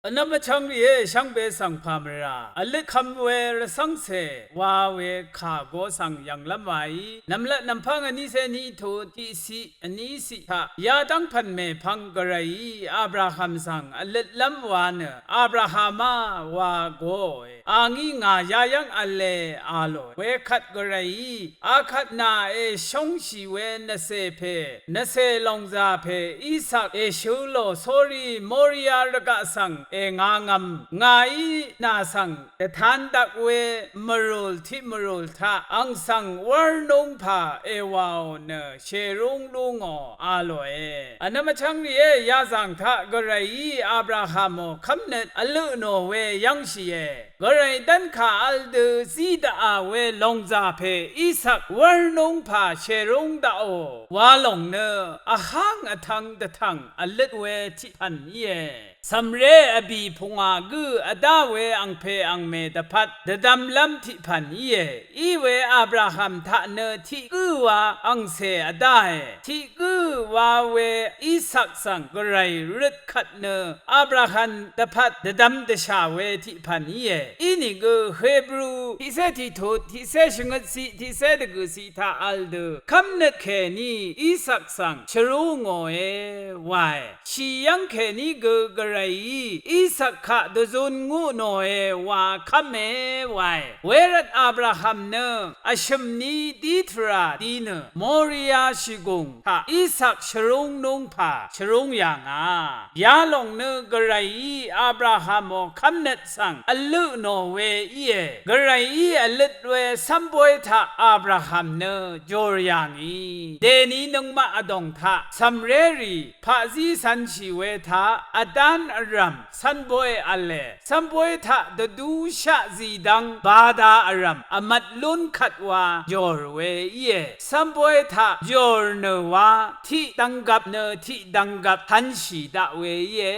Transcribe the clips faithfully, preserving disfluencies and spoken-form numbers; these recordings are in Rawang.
Vnvm vchvng rìé, shvngbe svng pà mvrà vløt kvm we rvcv́ngcè wa we kà go svng yv̀nglv́m waí, nv̀mlat nv̀mpv́ng vnícé ní tut tiqciq vníciq taq yadv́ng pv̀n mèpvng Gvrayí Abraham svng vløtlv́m wa nø, Abrahamá, wa goòe. A ngí ngà yayv́ng v̄le, a lòe. Wekvt Gvrayí, akvt nà èshóngshì we nvcè pè, nvcè lòngzà pè Isak èshø̄ lò sórí Moria rvgaq svng èngangvm, ngàí nà svng dvtan dvk we mvrùl tiq mvrùl taq ang svng wv́rnúngpà èwàò nø shèrúng lúngò, a lòe. Vnvm vchvng rìé, yazàng taq Gvrayí Abrahamò kv́mnøt vlø tnò we yv́ngshìe. Gvray dv́nkà vl dø zí daqà we lòngzà pè Isak wv́rnúngpà shèrúng daqò wa lòng nø, vháng vtvng dvtv̀ng vløt we tiqpv̀n íe. Cv̀mré vbì pungwà gǿ vdá we angpè angmè dvpvt dvdvmlv́m tiqpv̀n íe. Iwe Abraham taq nø tiq gǿ wa angcè vdáe. Tiq gǿ wa we Isak svng Gvray røt kvt nø Abraham dvpvt dvdvm dvshà we tiqpv̀n íe. Inìgø Hebru tiqcé tiqtut, tiqcé shvngøtciq, tiqcé dvgø̀ciq taq vl dø, kv́mnøt kèní Isak svng shvrú ngòe wae. Shì yv́ng kèní gø Gvrayí Isak kaq dvzun ngú tnòe wa kv́me wae. Wervt Abraham nø vshø̀m ní dí tvrà di nø Moria shìgùng taq Isak shvrúngnúngpà shvrúng yà ngà. Yalòng nø Gvrayí Abrahamò kv́mnøt svng vlø tnò we íe. Gvrayí vløt we cv́mbóy taq Abraham nø jòr yà ngì. Dèni nøngmaq vdòng taq cv̀mrérì paqzí cv̄nshì we taq vdán vrv̀m cv́nbóy v̄le. Cv́nbóy taq dvdúshaq zìdvng bada vrv̀m vmvt lún kvt wa jòr we íe. Cv́nbóy taq jòr nø wa tiq dvnggvp nø tiq dvnggvp tv̄nshì daq we íe.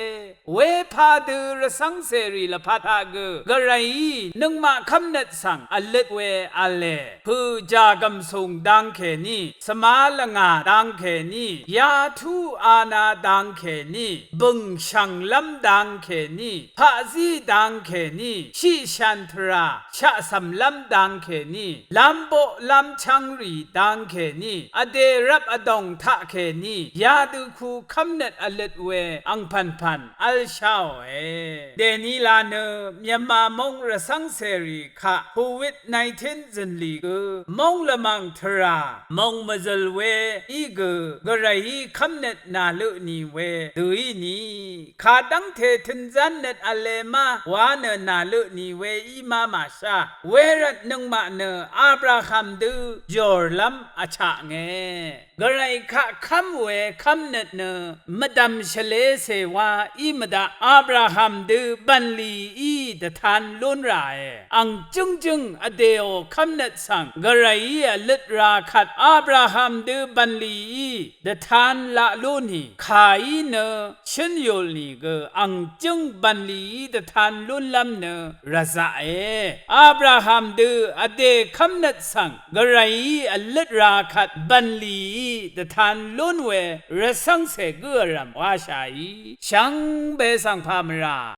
Wepadø rvcv́ngcèrì lvpat taq gø Gvrayí nøngmaq kv́mnøt svng vløt we v̄le. Pø̀jà gv̀msùng dang kèní, svma lvngà dang kèní, yatú ana dang kèní, bø̀ng shv̀nglv́m dang kèní, paqzí dang kèní, shiqshàn tvrà shaqcv̀mlv́m dang kèní, lamboq lamchvngrì dang kèní, vdè rvp vdòng taq kèní, yadø ku kv́mnøt vløt we angpv̀npv̀n v̄l sháòe. Dèní la nø Myanmar móng rvcv́ngcèrì kaq covid nineteen zø̀nlì gø móng lvmàng tvrà mòng mvzø̀l we í gø Gvrayí kv́mnøt nàlø tnì we dø í ni. Kadv́ngte tønzán nøt v̄le ma wa nø nàlø tnì we í ma màshá. Wervt nøngmaq nø Abraham dø jòrlv́m vchaknge. Gvray kaq kv́m we kv́mnøt nø mvdv̀m shvlēcè wa í mvdaq Abraham dø bv̀nlì í dvtan lún ràe. Ang jǿngjǿng vdèò kv́mnøt svng Gvrayí vløt ra kvt Abraham dø bv̀nlì í dvtan laq lú nì kàí nø shǿn yùl nìgø ang jǿng bv̀nlìí dvtan lúnlv́m nø rvzaqe. Abraham dø vdè kv́mnøt svng Gvrayí vløt ra kvt bv̀nlìí dvtan lún we rvcv́ngcè gǿ vrv̀m wáshàí shvngbe svng pà mvrà